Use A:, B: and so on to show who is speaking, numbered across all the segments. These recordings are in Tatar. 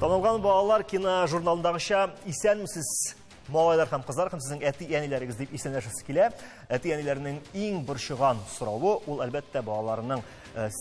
A: Танылган балалар киножурналындагыча исәнмесез, малайлар һәм кызлар, һәм сезнең әти-әниләрегез дип исәнләшәсе килә. Әти-әниләрнең иң борчыган соравы ул, әлбәттә, балаларының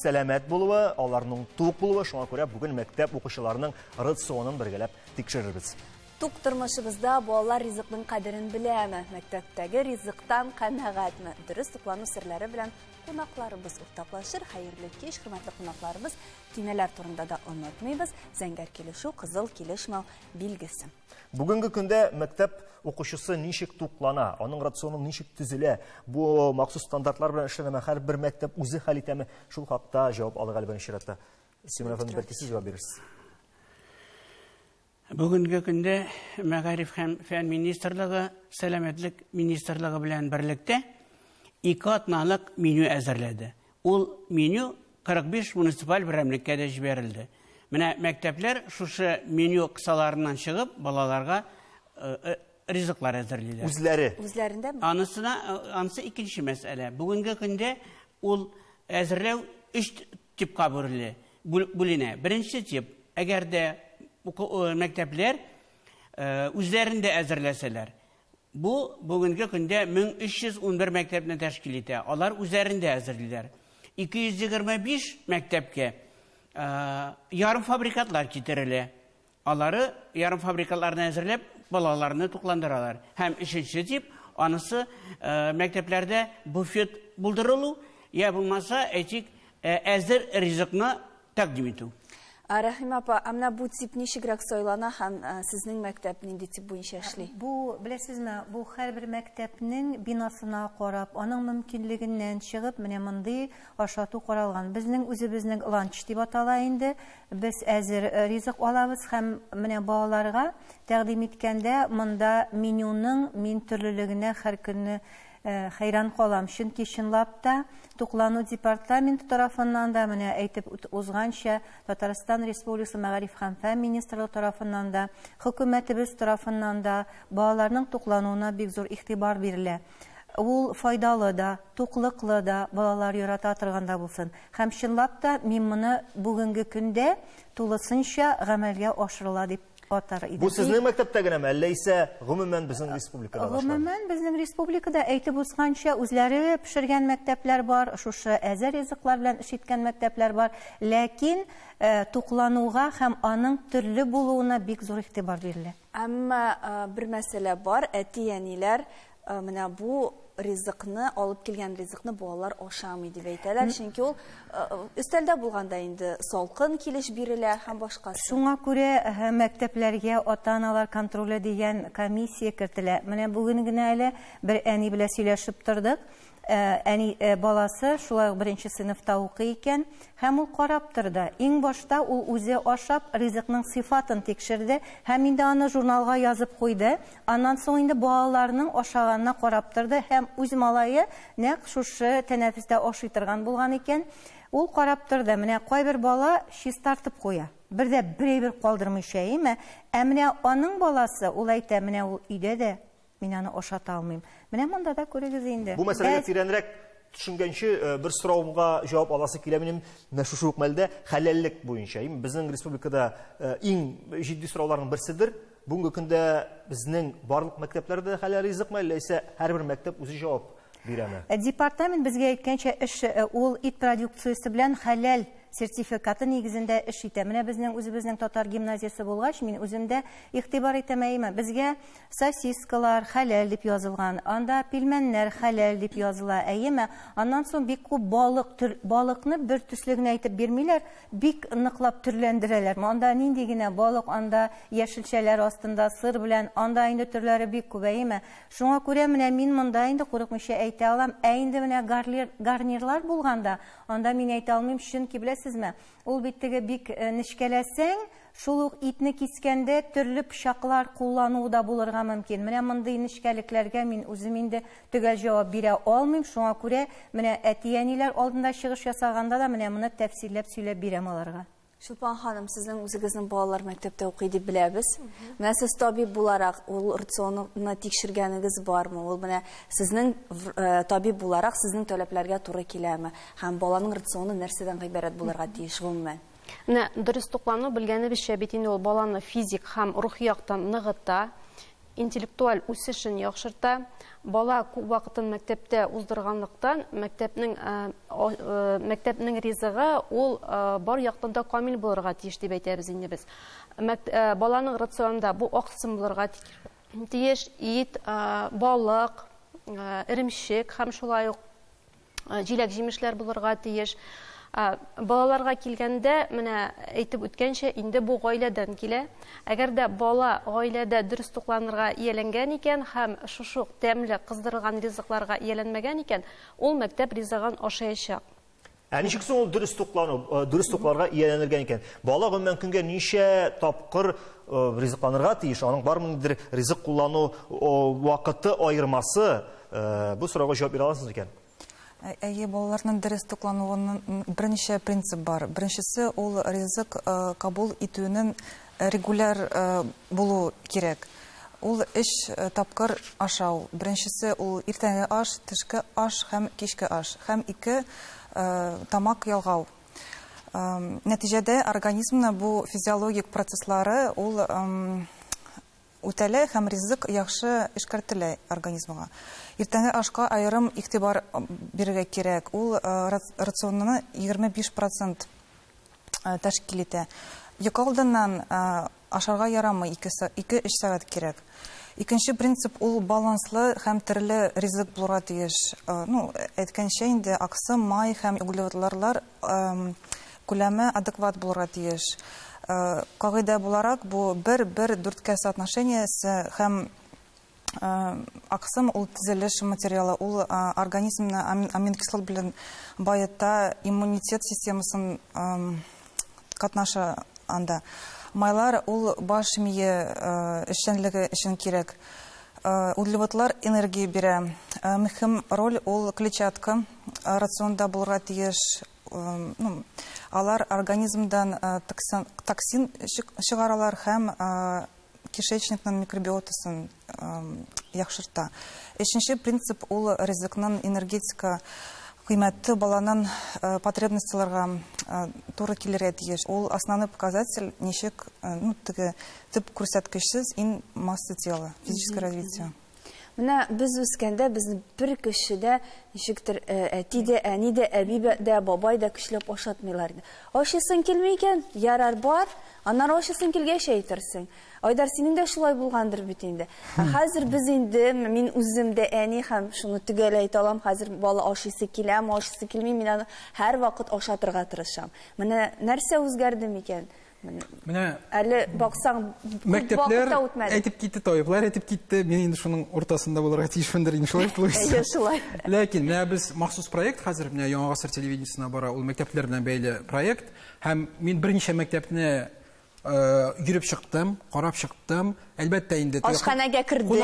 A: сәламәт булуы, аларның тук булуы. Шуңа күрә бүген мәктәп укучыларының рационын бергәләп тикшерербез.
B: Тук тормышыбызда балалар ризыкның кадерен беләме? Мәктәптәге ризыктан канәгатьме? Дөрес туклану серләре белән кунакларыбыз уртаклашыр. Хәерле кич, хөрмәтле кунакларыбыз. Төймәләр турында да онытмыйбыз. Зәңгәр килешү, кызыл килешмәү билгесе.
A: Бүгенге көндә мәктәп укучысы ничек туклана, аның рационы ничек төзелә, бу махсус стандартлар белән эшләнәме, һәрбер мәктәп үзе хәл итәме? Шул хакта җавап алыйк әле беренче чиратта. Симон әфәнде, бәлки сез җавап бирерсез.
C: Бүгенге көндә Мәгариф һәм фән министрлыгы, Сәламәтлек министрлыгы белән берлектә 2 атналык меню әзерләде. Ул меню 45 муниципаль берәмлеккә дә җибәрелде. Менә мәктәпләр шушы меню кысаларыннан чыгып балаларга ризыклар әзерлиләр.
A: Үзләре.
B: Үзләрендәме?
C: Анысы икенче мәсьәлә. Бүгенге көндә ул әзерләү 3 типка бүленә. Беренче тип, әгәр дә мәктәпләр үзләрендә әзерләсәләр, бу бүгенге көндә 1311 мәктәпне тәшкил итә. Алар үзләрендә әзерлиләр. 225 мәктәпкә ярымфабрикатлар китерелә. Алары ярымфабрикатларны әзерләп балаларны тукландыралар. Һәм өченче тип, анысы мәктәпләрдә буфет булдырылу, я булмаса, әйтик, әзер ризыкны тәкъдим итү.
B: Рәхимә апа, ә менә бу тип ничегрәк сайлана һәм сезнең мәктәп нинди тип буенча эшли?
D: Бу, беләсезме, бу һәрбер мәктәпнең бинасына карап, аның мөмкинлегеннән чыгып, менә мондый ашату каралган. Безнең үзебезнең ланч дип атала инде. Без әзер ризык алабыз һәм менә балаларга тәкъдим иткәндә монда менюның мин төрлелегенә һәр көнне хәйран калам. Чөнки чынлап та туклану департаменты тарафыннан да, менә әйтеп узганча, Татарстан Республикасы Мәгариф һәм фән министрлыгы тарафыннан да, хөкүмәтебез тарафыннан да балаларның туклануына бик зур игътибар бирелә. Ул файдалы да, туклыклы да, балалар ярата торган да булсын. Һәм чынлап та мин моны бүгенге көндә тулысынча гамәлгә ашырыла дип атар идем.
A: Бу сезнең мәктәптә генәме, әллә исә гомумән безнең республикада башланды?
D: Гомумән безнең республикада әйтеп узганча үзләре пешергән мәктәпләр бар, шушы әзер ризыклар белән эш иткән мәктәпләр бар, ләкин туклануга һәм аның төрле булуына бик зур игътибар бирелә.
B: Әмма бер мәсьәлә бар, әти-әниләр менә бу ризыкны, алып килгән ризыкны балалар ашамый дип әйтәләр, чөнки ул өстәлдә булганда инде салкын килеш бирелә һәм башкасы.
D: Шуңа күрә мәктәпләргә ата-аналар контроле дигән комиссия кертелә. Менә бүген генә әле бер әни белән сөйләшеп тордык. Әни баласы шулай ук беренче сыйныфта укый икән һәм ул карап торды. Иң башта ул үзе ашап ризыкның сыйфатын тикшерде һәм инде аны журналга язып куйды. Аннан соң инде балаларның ашаганына карап торды һәм үз малае нәкъ шушы тәнәфестә ашый торган булган икән. Ул карап торды. Менә кайбер бала чистартып куя. Бер дә бер әйбер калдырмыйча, әйме? Ә менә аның баласы, ул әйтә, менә ул өйдә дә мин аны ашата алмыйм. Менә монда да күрегез инде.
A: Бу мәсьәләгә тирәнрәк төшенгәнче бер сорауга җавап аласы килә минем. Менә шушы ук мәлдә хәләллек буенча. Безнең республикада иң җитди сорауларның берседер. Бүгенге көндә безнең барлык мәктәпләрдә хәләл ризыкмы, әллә исә һәрбер мәктәп үзе җавап бирәме?
D: Департамент безгә әйткәнчә, эш ул ит продукциясе белән хәләл сертификаты нигезендә эш итә. Менә безнең үзебезнең татар гимназиясе булгач, мин үзем дә игътибар итәм, әйме. Безгә сосискалар хәләл дип язылган, анда пилмәннәр хәләл дип языла, әйеме. Аннан соң бик күп балыкны бер төсле генә әйтеп бирмиләр, бик ныклап төрләндерәләр. Анда нинди генә балык, анда яшелчәләр астында сыр белән, анда инде төрләре бик күп, әйеме. Шуңа күрә менә мин монда инде курыкмыйча әйтә алам. Ә инде менә гарнирлар булганда, анда мин әйтә алмыйм, чөнки беләсезме, ул бит теге бик нечкәләсәң, шул ук итне кискәндә төрле пычаклар куллану да булырга мөмкин. Менә мондый нечкәлекләргә мин үзем инде төгәл җавап бирә алмыйм. Шуңа күрә менә әти-әниләр алдында чыгыш ясаганда да менә моны тәфсилләп сөйләп бирәм аларга.
B: Чулпан ханым, сезнең үзегезнең балалар мәктәптә укый дип беләбез. Менә сез табиб буларак ул рационны тикшергәнегез бармы? Ул менә сезнең табиб буларак сезнең таләпләргә туры киләме? Һәм баланың рационы нәрсәдән гыйбарәт булырга тиеш гомумән?
E: Менә дөрес туклану белгәнебезчә бит инде ул баланы физик һәм рухи яктан ныгыта, интеллектуаль үсешен яхшырта. Бала күп вакытын мәктәптә уздырганлыктан, мәктәпнең мәктәпнең ризыгы ул бар яктан да камил булырга тиеш дип әйтәбез инде без. Баланың рационында бу аксым булырга тиеш, ит, балык, эремчек һәм шулай ук җиләк-җимешләр булырга тиеш. Балаларга килгәндә, менә әйтеп үткәнчә, инде бу гаиләдән килә. Әгәр дә бала гаиләдә дөрес тукланырга ияләнгән икән һәм шушы ук тәмле кыздырылган ризыкларга ияләнмәгән икән, ул мәктәп ризыгын ашаячак.
A: Ә ничек соң ул дөрес туклану, дөрес тукларга ияләнергән икән? Бала гомумән көнгә ничә тапкыр ризыкланырга тиеш? Аның бармы ниндидер ризык куллану вакыты аермасы? Бу сорауга җавап бирә аласыз микән?
F: Әйе, балаларның дөрес туклануының берничә принцип бар. Беренчесе ул ризык кабул итүнең регуляр булу кирәк. Ул 3 тапкыр ашау. Беренчесе ул иртәнге аш, төшке аш һәм кичке аш. Һәм 2 тамак ялгау. Нәтиҗәдә организмны бу физиологик процесслары ул үтәлә һәм ризык яхшы эшкәртелә организмга. Иртәнге ашка аерым игътибар бирергә кирәк. Ул рационны 25% тәшкил итә. Йокы алдыннан ашарга ярамый, 2-3 сәгать кирәк. Икенче принцип ул баланслы һәм төрле ризык булырга тиеш. Ну, әйткәнчә инде аксым, май һәм углеводлар күләме адекват булырга тиеш. Кагыйдә буларак бу 1-1-4 соотношениесе һәм аксым ул төзелеш материалы, ул организмны аминокислот белән байыта, иммунитет системасын катнаша анда. Майлар ул баш мие эшчәнлеге өчен кирәк. Углеводлар энергия бирә. Мөһим роль ул клетчатка рационда булырга тиеш. Алар организмдан токсин чыгаралар һәм кишечникның микробиотасын яхшырта. Өченче принцип ул ризыкның энергетика кыйммәте баланың потребностьларга туры килергә тиеш. Ул основной показатель ничек, ну, теге төп күрсәткечсез ин масса тела, физическое развитие.
B: Менә без үскәндә безне бер кеше дә ничектер әти дә, әни дә, әби дә, бабай да көчләп ашатмыйлар иде. Ашыйсың килми икән, ярар бар, аннары ашыйсың килгәч әйтерсең. Айдар, синең дә шулай булгандыр бит инде. Хәзер без инде, мин үзем дә әни һәм шуны төгәл әйтә алам, хәзер бала ашыйсы киләме, ашыйсы килми, мин аны һәрвакыт ашатырга тырышам. Менә нәрсә үзгәрде микән?
G: Менә
B: әле баксаң,
G: мәктәпләр әйтеп китте, табиблар әйтеп китте, мин инде шуның уртасында булырга тиешмендер инде, шулай бит, Луиза?
B: Әйе, шулай.
G: Ләкин менә без махсус проект хәзер менә Яңа гасыр телевидениесенә бара, ул мәктәпләр белән бәйле проект. Һәм мин берничә мәктәпне йөреп чыктым, карап чыктым. Әлбәттә инде
B: ашханәгә кердеңме?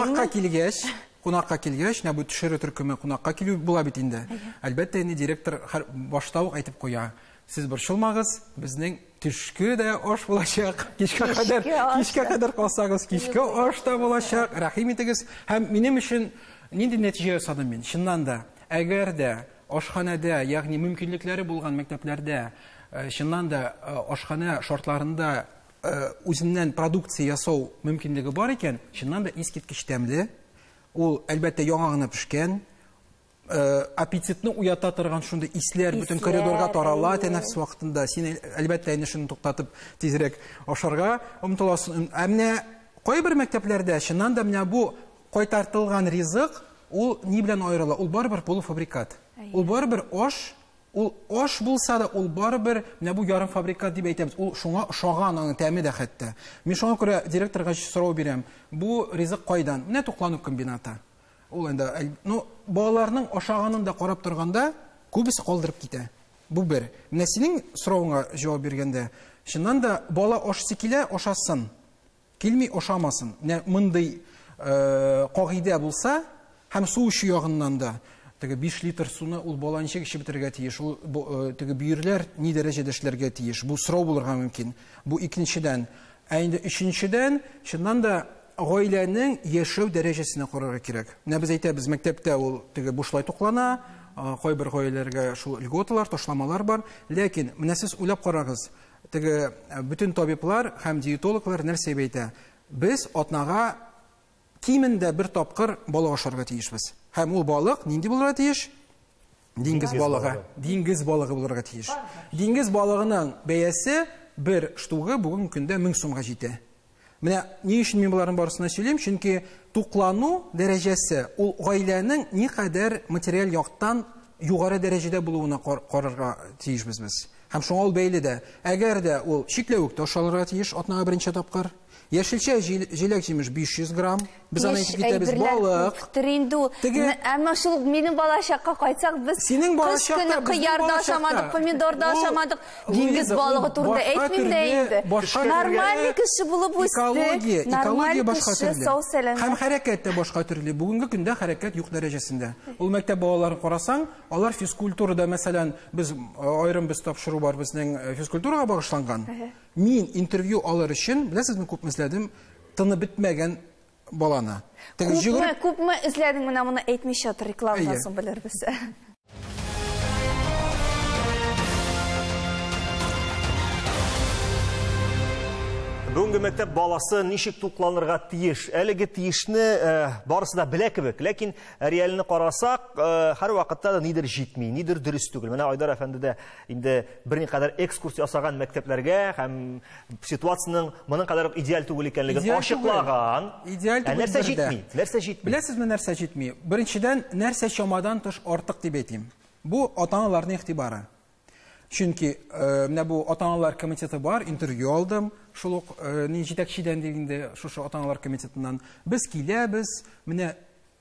G: Кунакка килгәч, менә бу төшерү төркеме кунакка килү була бит инде. Әлбәттә инде директор башта ук әйтеп куя. Сез борчылмагыз, безнең төшке дә аш булачак. Кичкә кадәр калсагыз, кичке аш та булачак. Рәхим итегез. Һәм минем өчен нинди нәтиҗә ясадым мин? Чыннан да, әгәр дә ашханәдә, ягъни мөмкинлекләре булган мәктәпләрдә, чыннан да ашханә шартларында үзеннән продукция ясау мөмкинлеге бар икән, чыннан да искиткеч тәмле. Ул әлбәттә яңа гына пешкән. Аппетитны уята торган шундый исләр бөтен коридорга тарала тәнәфес вакытында. Син әлбәттә инде шуны туктатып тизрәк ашарга омтыласың. Ә менә кайбер мәктәпләрдә чыннан да менә бу кайтартылган ризык ул ни белән аерыла? Ул барыбер полуфабрикат. Ул барыбер аш, ул аш булса да ул барыбер менә бу ярымфабрикат дип әйтәбез. Ул шуңа ошаган, аның тәме дә хәтта. Мин шуңа күрә директорга сорау бирәм. Бу ризык кайдан? Менә туклану комбинаты. Ул инде, ну, балаларның ашаганын да карап торганда күбесе калдырып китә. Бу бер. Менә синең соравыңа җавап биргәндә, чыннан да бала ашысы килә, ашасын. Килми ашамасын. Менә мондый кагыйдә булса, һәм су эчү ягыннан да, теге 5 литр суны ул бала ничек эчеп бетерергә тиеш, ул теге бөерләр ни дәрәҗәдә эшләргә тиеш. Бу сорау булырга мөмкин. Бу икенчедән. Ә инде өченчедән, чыннан да гаиләнең яшәү дәрәҗәсенә карарга кирәк. Менә без әйтәбез, мәктәптә ул теге бушлай туклана, кайбер гаиләләргә шул льготалар, ташламалар бар. Ләкин менә сез уйлап карагыз, Теге бөтен табиблар һәм диетологлар нәрсә дип әйтә? Без атнага кимендә бер тапкыр балык ашарга тиешбез. Һәм ул балык нинди булырга тиеш? Диңгез балыгы. Диңгез балыгы булырга тиеш. Диңгез балыгының бәясе бер штугы бүгенге көндә 1000 сумга җитә. Менә ни өчен мин боларның барысын да сөйлим? Чөнки туклану дәрәҗәсе ул гаиләнең никадәр материаль яктан югары дәрәҗәдә булуына карарга тиешбез без. Һәм шуңа ул бәйле дә. Әгәр дә ул чикләвек тә ашалырга тиеш атнага берничә тапкыр. Яшелчә, җиләк-җимеш 500 грамм. Без аны әйтеп китәбез, балык.
B: Күптер инде ул. Әмма шул минем балачакка кайтсак, без кыш көне кыяр да ашамадык, помидор да ашамадык, диңгез балыгы турында әйтмим дә инде. Нормальный кеше булып үстек.
G: Экология башка төрле. Һәм хәрәкәт тә башка төрле. Бүгенге көндә хәрәкәт юк дәрәҗәсендә. Ул мәктәп балаларын карасаң, алар физкультурада, мәсәлән, без аерым без тапшыру бар безнең физкультурага багышланган. Мин интервью алыр өчен, беләсезме, күпме эзләдем, тыны бетмәгән баланы.
B: Күпме эзләдең, менә моны әйтмичә тор, рекламадан соң белербез.
A: Бүгенге мәктәп баласы ничек тукланырга тиеш? Әлеге тиешне барысы да белә кебек, ләкин реальны карасак, һәр вакытта да нидер җитми, нидер дөрес түгел. Менә Айдар әфәнде дә инде берникадәр экскурс ясаган мәктәпләргә һәм ситуациянең моның кадәр үк идеаль түгел икәнлеген ачыклаган.
G: Идеаль түгел.
A: Нәрсә җитми? Нәрсә җитми?
G: Беләсезме, нәрсә җитми? Беренчедән, нәрсә чамадан тыш артык дип әйтим. Бу ата-аналарның игътибары. Чөнки менә бу ата-аналар комитеты бар, интервью алдым, шул ук ни җитәкчедән дигәндә, шушы ата-аналар комитетыннан. Без киләбез, менә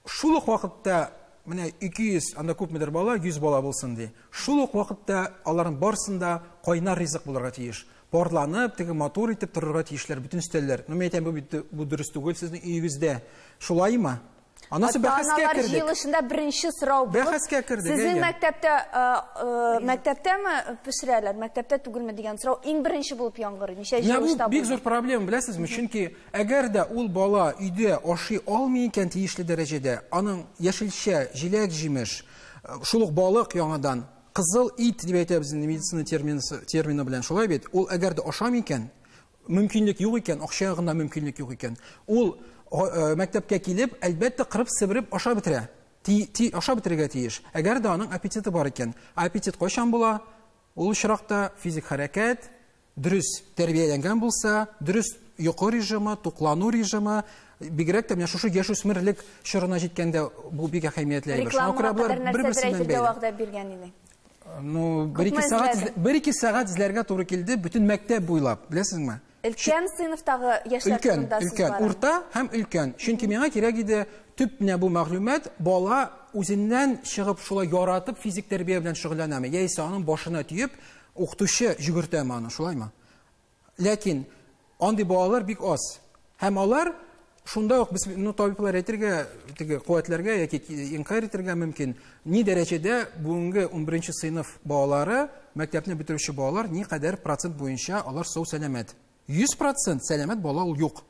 G: шул ук вакытта менә 200, анда күпмедер бала, 100 бала булсын ди. Шул ук вакытта аларның барысында кайнар ризык булырга тиеш. Парланып, теге матур итеп торырга тиешләр бөтен өстәлләр. Ну, мин әйтәм, бу бит бу дөрес түгел сезнең өегездә. Шулаймы? Анасы бәхәскә кердек.
B: Җыелышында беренче сорау булып,
G: бәхәскә кердек.
B: Сезнең мәктәптә мәктәптәме пешерәләр, мәктәптә түгелме дигән сорау иң беренче булып яңгырый. Ничә җыелышта
G: бу? Бик зур проблема, беләсезме? Чөнки әгәр дә ул бала өйдә ашый алмый икән тиешле дәрәҗәдә, аның яшелчә, җиләк-җимеш, шул ук балык яңадан, кызыл ит дип әйтәбез инде медицина термины белән, шулай бит? Ул әгәр дә ашамый икән, мөмкинлек юк икән, акча гына мөмкинлек юк икән. Ул мәктәпкә килеп, әлбәттә, кырып-сыбырып аша бетерә. Аша бетерергә тиеш. Әгәр дә аның аппетиты бар икән. Аппетит кайчан була? Ул очракта физик хәрәкәт, дөрес тәрбияләнгән булса, дөрес йокы режимы, туклану режимы, бигрәк тә менә шушы яшүсмерлек чорына җиткәндә бу бик әһәмиятле әйбер.
B: Шуңа күрә болар бер-берсе белән бәйле. Вәгъдә биргән идең.
G: Ну, бер-ике сәгать эзләргә туры килде бөтен мәктәп буйлап, беләсезме?
B: Өлкән сыйныфтагы яшьләр турында сүз бара.
G: Өлкән, урта һәм өлкән. Чөнки миңа кирәк иде төп менә бу мәгълүмат, бала үзеннән чыгып шулай яратып физик тәрбия белән шөгыльләнәме, яисә аның башына тиеп укытучы йөгертәме аны, шулаймы? Ләкин андый балалар бик аз. Һәм алар шунда ук без, ну, табиблар әйтергә, теге куәтләргә яки инкарь итәргә мөмкин. Ни дәрәҗәдә бүгенге 11 сыйныф балалары, мәктәпне бетерүче балалар ни кадәр процент буенча алар сау сәламәт? 100% сәламәт бала ул юк.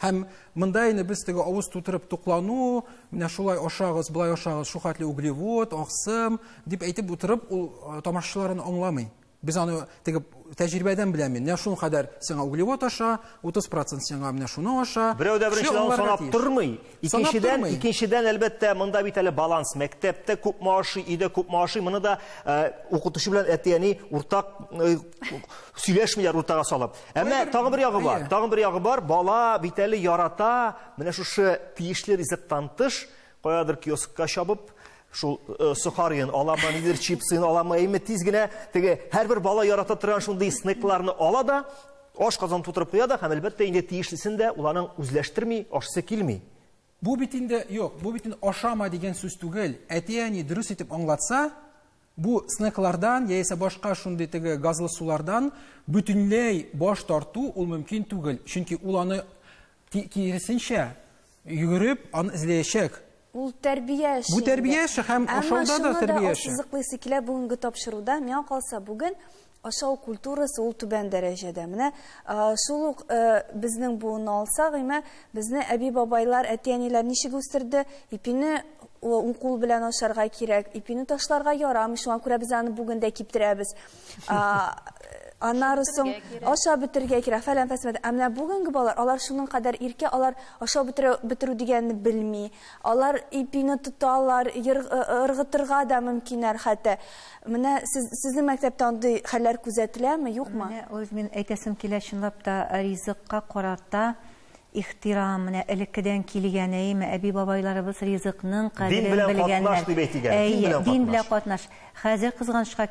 G: Һәм монда инде без теге авыз тутырып туклану, менә шулай ашагыз, былай ашагыз, шу хәтле углевод, аксым дип әйтеп утырып, ул тамашачыларын аңламый. Без аны теге тәҗрибәдән беләм мин. Менә шуның кадәр сиңа углевод аша, 30% сиңа менә шуны аша.
A: Берәү дә беренчедән санап тормый. Икенчедән, әлбәттә, монда бит әле баланс. Мәктәптә күпме ашый, өйдә күпме ашый, моны да укытучы белән әти-әни уртак сөйләшмиләр уртага салып. Әмма тагын бер ягы бар. Тагын бер ягы бар. Бала бит әле ярата менә шушы тиешле ризыктан тыш каядыр киоскка чабып, шул сухарин аламы, нидер чипсын аламы, әйме тиз генә теге һәрбер бала ярата торган шундый снекларны ала да, аш казан тутырып куя да, һәм әлбәттә инде тиешлесен дә ул аның үзләштерми, ашысы килми.
G: Бу бит инде юк, бу бит инде ашама дигән сүз түгел. Әти-әни дөрес итеп аңлатса, бу снеклардан яисә башка шундый теге газлы сулардан бөтенләй баш тарту ул мөмкин түгел. Чөнки ул аны киресенчә йөгереп аны эзләячәк.
B: Ул тәрбия эше.
G: Бу тәрбия эше һәм ашауда да тәрбия эше.
B: Әмма шуны да ассызыклыйсы килә бүгенге тапшыруда. Миңа калса, бүген ашау культурасы ул түбән дәрәҗәдә. Менә шул ук безнең буынны алсак, әмма безне әби-бабайлар, әти-әниләр ничек үстерде? Ипине уң кул белән ашарга кирәк, ипине ташларга ярамый. Шуңа күрә без аны бүген дә киптерәбез. Аннары соң ашап бетерергә кирәк, фәлән фәсмәт. Ә менә бүгенге балалар, алар шуның кадәр иркә, алар ашап бетерү дигәнне белми. Алар ипине тоталар, ыргытырга да мөмкиннәр хәтта. Менә сезнең мәктәптә андый хәлләр күзәтеләме, юкмы?
D: Менә үз мин әйтәсем килә, чынлап та ризыкка карата ихтирам, менә элеккедән килгән, әйеме, әби-бабайларыбыз ризыкның кадерен белгәннәр.
A: Дин белән катнаш дип әйтик әле.
D: Әйе, дин белән катнаш. Хәзер кызганычка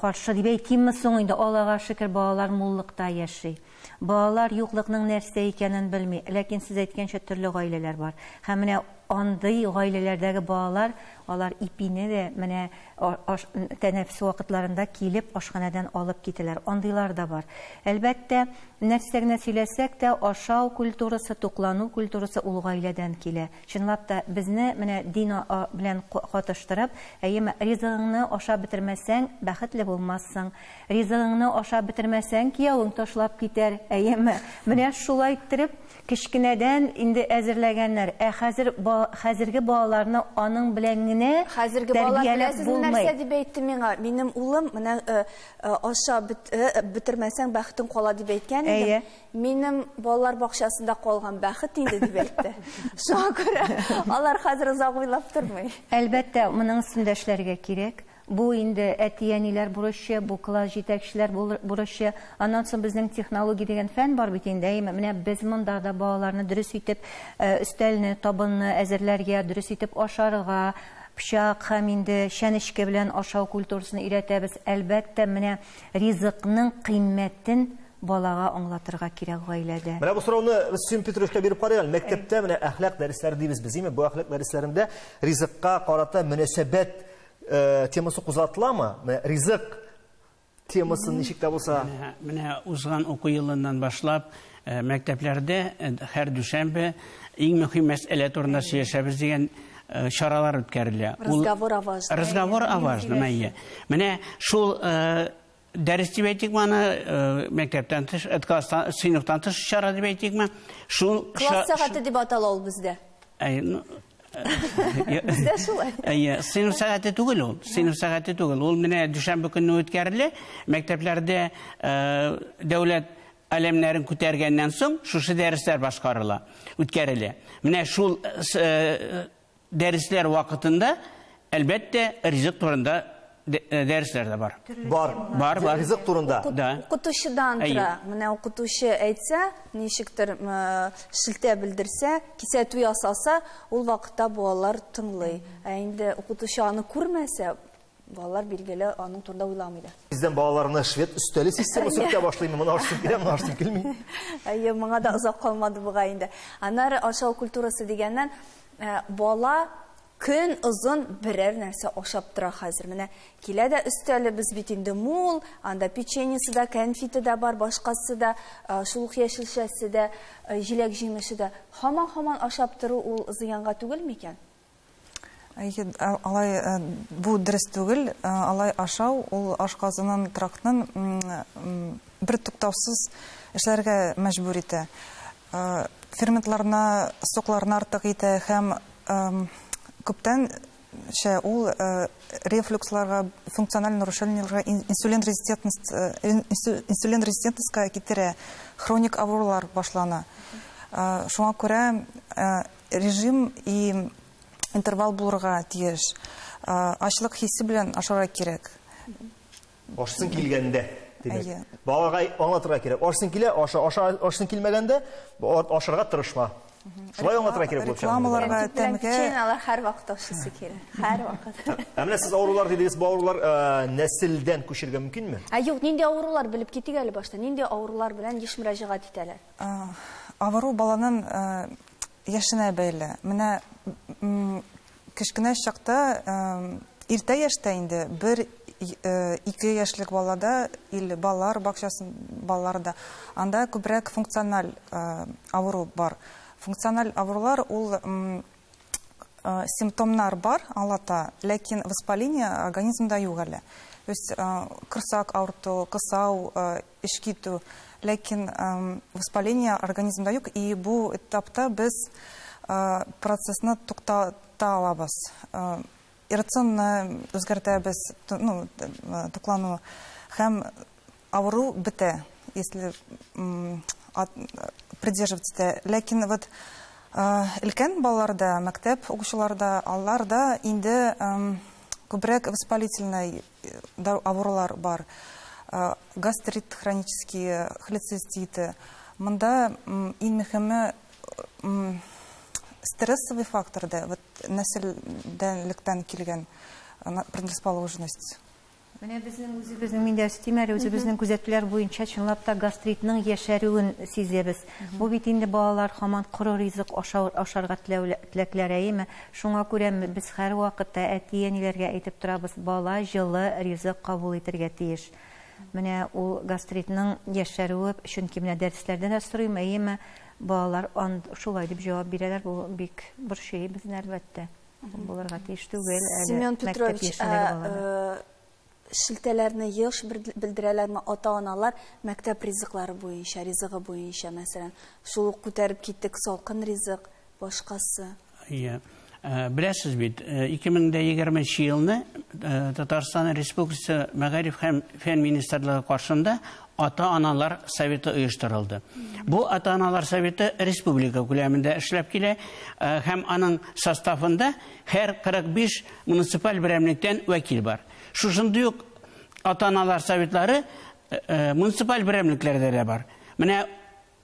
D: каршы дип әйтимме соң инде, Аллага шөкер, балалар муллыкта яши. Балалар юклыкның нәрсә икәнен белми. Ләкин сез әйткәнчә төрле гаиләләр бар. Һәм менә андый гаиләләрдәге балалар, алар ипине дә менә тәнәфес вакытларында килеп ашханәдән алып китәләр. Андыйлар да бар. Әлбәттә, нәрсә генә сөйләсәк тә, ашау культурасы, туклану культурасы ул гаиләдән килә. Чынлап та безне менә дин белән катыштырып, әйеме, ризыгыңны ашап бетермәсәң, бәхетле булмассың. Ризыгыңны ашап бетермәсәң, кияүең ташлап китәр. Әйеме, менә шулай иттереп кечкенәдән инде әзерләгәннәр. Ә хәзер хәзерге балаларны аның белән генә
B: хәзерге балалар беләсезме нәрсә дип әйтте миңа? Минем улым менә ашап бетермәсәң бәхетең кала дип әйткән иде. Минем балалар бакчасында калган бәхет инде дип әйтте. Шуңа күрә алар хәзер озак уйлап тормый.
D: Әлбәттә, моның өстендә эшләргә кирәк. Бу инде әти-әниләр бурычы, бу класс җитәкчеләр бурычы. Аннан соң безнең технология дигән фән бар бит инде, әйеме? Менә без монда да балаларны дөрес итеп өстәлне, табынны әзерләргә, дөрес итеп ашарга, пычак һәм инде чәнечке белән ашау культурасын өйрәтәбез. Әлбәттә, менә ризыкның кыйммәтен балага аңлатырга кирәк гаиләдә.
A: Менә бу сорауны без Сим Петровичка биреп карыйк әле. Мәктәптә менә әхлак дәресләре дибез без, әйеме? Бу әхлак дәресләрендә ризыкка карата мөнәсәбәт темасы кузгатыламы? Менә ризык темасын ничек тә булса.
C: Менә узган уку елыннан башлап мәктәпләрдә һәр дүшәмбе иң мөһим мәсьәлә турында сөйләшәбез дигән чаралар үткәрелә.
B: Разговор о важном.
C: Разговор о важном, әйе. Менә шул дәрес дип әйтикме аны, мәктәптән тыш, класстан, сыйныфтан тыш чара дип әйтикме? Шул
B: класс сәгате дип атала ул бездә.
C: Әйе,
B: Бездә шулай.
C: Әйе, сыйныф сәгате түгел ул. Сыйныф сәгате түгел. Ул менә дүшәмбе көнне үткәрелә. Мәктәпләрдә дәүләт әләмнәрен күтәргәннән соң шушы дәресләр башкарыла, үткәрелә. Менә шул дәресләр вакытында әлбәттә ризык турында дәресләр дә бар.
A: Бар.
C: Бар, бар.
A: Ризык турында.
B: Укытучыдан тора. Менә укытучы әйтсә, ничектер шелтә белдерсә, кисәтү ясаса, ул вакытта балалар тыңлый. Ә инде укытучы аны күрмәсә, балалар билгеле аның турында уйламый да.
A: Бездән балаларны швед өстәле системасы үтә башлыймы? Моны ашсым килә, моны ашсым килми.
B: Әйе, моңа да озак калмады бугай инде. Аннары ашау культурасы дигәннән, бала көн озын берәр нәрсә ашап тора хәзер. Менә килә дә өстәлебез бит инде мул, анда печеньесы да, конфеты да бар, башкасы да, шул ук яшелчәсе дә, җиләк-җимеше дә. Һаман-һаман ашап тору ул зыянга түгел микән?
F: Әйе, алай бу дөрес түгел. Алай ашау ул ашказанын трактын бер туктаусыз эшләргә мәҗбүр итә. Ферментларына, сокларына артык итә һәм күптән ул рефлюксларга, функциональ нарушениеләргә, инсулин резистентностька китерә, хроник авырулар башлана. Шуңа күрә режим и интервал булырга тиеш. Ачлык хисе белән ашарга кирәк.
A: Ашсын килгәндә, димәк. Балага аңлатырга кирәк. Ашсын килә, аша, ашсын килмәгәндә, ашарга тырышма. Шулай аңлатырга кирәк булып чыга.
F: Рекламаларга тәмгә.
B: Печеньелар һәр вакыт ашысы килә. Һәр вакыт.
A: Ә менә сез авырулар дидегез, бу авырулар нәселдән күчергә мөмкинме?
B: Ә юк, нинди авырулар белеп китик әле башта? Нинди авырулар белән еш мөрәҗәгать итәләр?
F: Авыру баланың яшенә бәйле. Менә кечкенә чакта, иртә яшьтә инде 1-2 яшьлек балада или балалар бакчасы балаларда анда күбрәк функциональ авыру бар. Функциональ авырулар ул симптомнар бар, аңлата, ләкин воспаление организмда юк әле. То есть корсак авырту, кысау, эч китү, ләкин воспаление организмда юк, и бу этапта без процессны туктата алабыз. Рационны үзгәртәбез, туклану һәм Авыру бетә, если придерживаться. Ләкин вот өлкән балаларда, мәктәп укучыларда, аларда инде күбрәк воспалительный авырулар бар. Гастрит хронические, холециститы. Монда иң мөһиме стрессовый фактор да, вот нәселдәнлектән килгән предрасположенность.
D: Менә безнең үзебезнең, мин дә өстим әле, үзебезнең күзәтүләр буенча чынлап та гастритның яшәрүен сизәбез. Бу бит инде балалар һаман коры ризык ашарга теләкләре, әйеме? Шуңа күрә без һәрвакытта әти-әниләргә әйтеп торабыз, бала җылы ризык кабул итәргә тиеш. Менә ул гастритның яшәрүе, чөнки менә дәресләрдә дә сорыйм, әйеме, балалар шулай дип җавап бирәләр, бу бик борчый безне, әлбәттә. Булырга тиеш түгел әле.
B: Семен Петрович, шелтәләрне еш белдерәләрме ата-аналар мәктәп ризыклары буенча, ризыгы буенча, мәсәлән, шул ук күтәреп киттек салкын ризык, башкасы?
C: Иә. Беләсез бит, 2020 елны Татарстан Республикасы Мәгариф һәм фән министрлыгы каршында ата-аналар советы оештырылды. Бу ата-аналар советы республика күләмендә эшләп килә һәм аның составында һәр 45 муниципаль берәмлектән вәкил бар. Шушындый ук ата-аналар советлары муниципаль берәмлекләрдә дә бар. Менә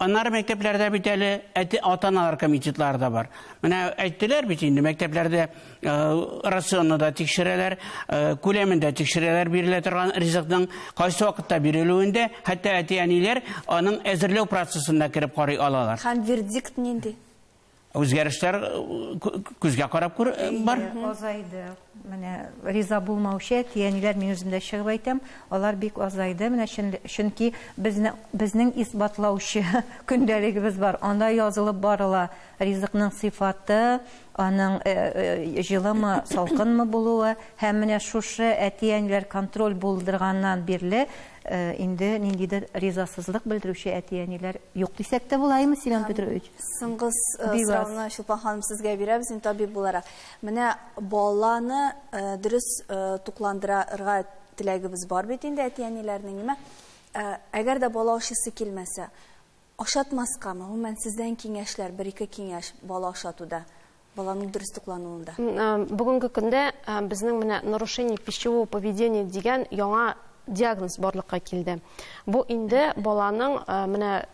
C: аннары мәктәпләрдә бит әле ата-аналар комитетлары да бар. Менә әйттеләр бит инде, мәктәпләрдә рационны да тикшерәләр, күләмен дә тикшерәләр, бирелә торган ризыкның кайсы вакытта бирелүен дә, хәтта әти-әниләр аның әзерләү процессына кереп карый алалар.
B: Һәм вердикт нинди?
C: Үзгәрешләр күзгә карап күр бар.
D: Азайды. Менә риза булмаучы әти-әниләр, мин үзем дә чыгып әйтәм, алар бик азайды. Менә чөнки безнең исбатлаучы көндәлегебез бар. Анда язылып барыла ризыкның сыйфаты, аның җылымы, салкынмы булуы, һәм менә шушы әти-әниләр контроль булдырганнан бирле инде ниндидер ризасызлык белдерүче әти-әниләр юк дисәк тә булаймы, Семен Петрович?
B: Соңгы сорауны Чулпан ханым сезгә бирәбез, инде табиб буларак. Менә баланы дөрес тукландырырга теләгебез бар бит инде әти-әниләрнең, ниме? Әгәр дә бала ашыйсы килмәсә, ашатмаскамы? Гомумән сездән киңәшләр, бер-ике киңәш бала ашатуда, баланың дөрес туклануында.
E: Бүгенге көндә безнең менә нарушение пищевого поведения дигән яңа диагноз барлыкка килде. Бу инде баланың менә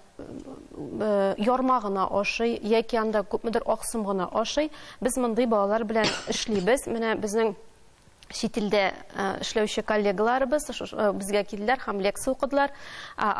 E: ярма гына ашый яки анда күпмедер аксым гына ашый. Без мондый балалар белән эшлибез. Менә безнең чит илдә эшләүче коллегаларыбыз безгә килделәр һәм лекция укыдылар.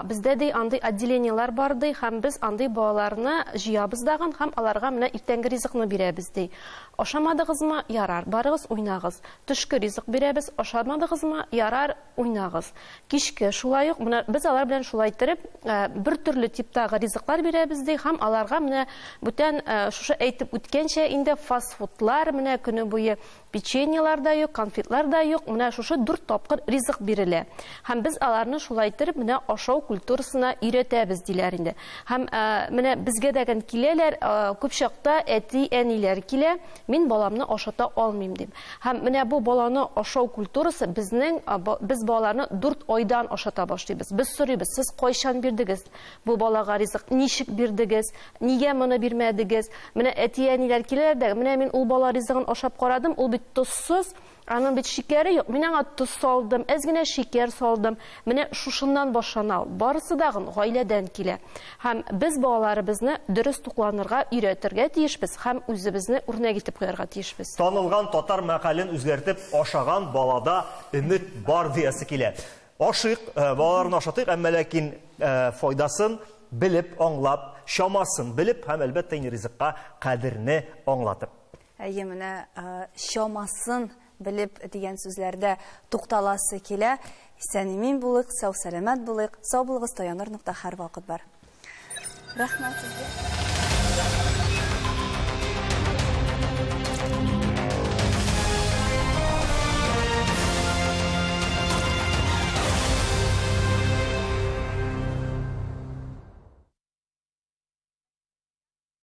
E: Бездә ди андый отделениелар бар ди, һәм без андый балаларны җыябыз дагын һәм аларга менә иртәнге ризыкны бирәбез ди. Ашамадыгызмы? Ярар, барыгыз уйнагыз. Төшке ризык бирәбез, ашамадыгызмы? Ярар, уйнагыз. Кичке шулай ук менә без алар белән шулай иттереп бер төрле типтагы ризыклар бирәбез ди һәм аларга менә бүтән шушы әйтеп үткәнчә инде фастфудлар, менә көне буе печеньелар да юк, конфетлар да юк, менә шушы 4 тапкыр ризык бирелә. Һәм без аларны шулай иттереп менә ашау культурасына өйрәтәбез диләр инде. Һәм менә безгә дәген киләләр, күп чакта әти-әниләр килә, мин баламны ашата алмыйм дип. Һәм менә бу баланы ашау культурасы безнең, без балаларны 4 айдан ашата башлыйбыз. Без сорыйбыз, сез кайчан бирдегез бу балага ризык, ничек бирдегез, нигә моны бирмәдегез? Менә әти-әниләр киләләр дә, менә мин ул бала ризыгын ашап карадым, ул бит тозсыз, аның бит шикәре юк, мин аңа тоз салдым, әз генә шикәр салдым. Менә шушыннан башлана ул. Барысы дагын гаиләдән килә. Һәм без балаларыбызны дөрес тукланырга өйрәтергә тиешбез һәм үзебезне үрнәк итеп куярга тиешбез.
A: Танылган татар мәкален үзгәртеп ашаган балада өмет бар диясе килә. Ашыйк, балаларны ашатыйк, әмма ләкин файдасын белеп, аңлап, чамасын белеп һәм әлбәттә инде ризыкка кадерне аңлатып.
B: Әйе, менә чамасын белеп дигән сүзләрдә тукталасы килә. Исән-имин булыйк, сау-сәламәт булыйк. Сау булыгыз, таяныр нокта һәрвакыт бар. Рәхмәт сезгә.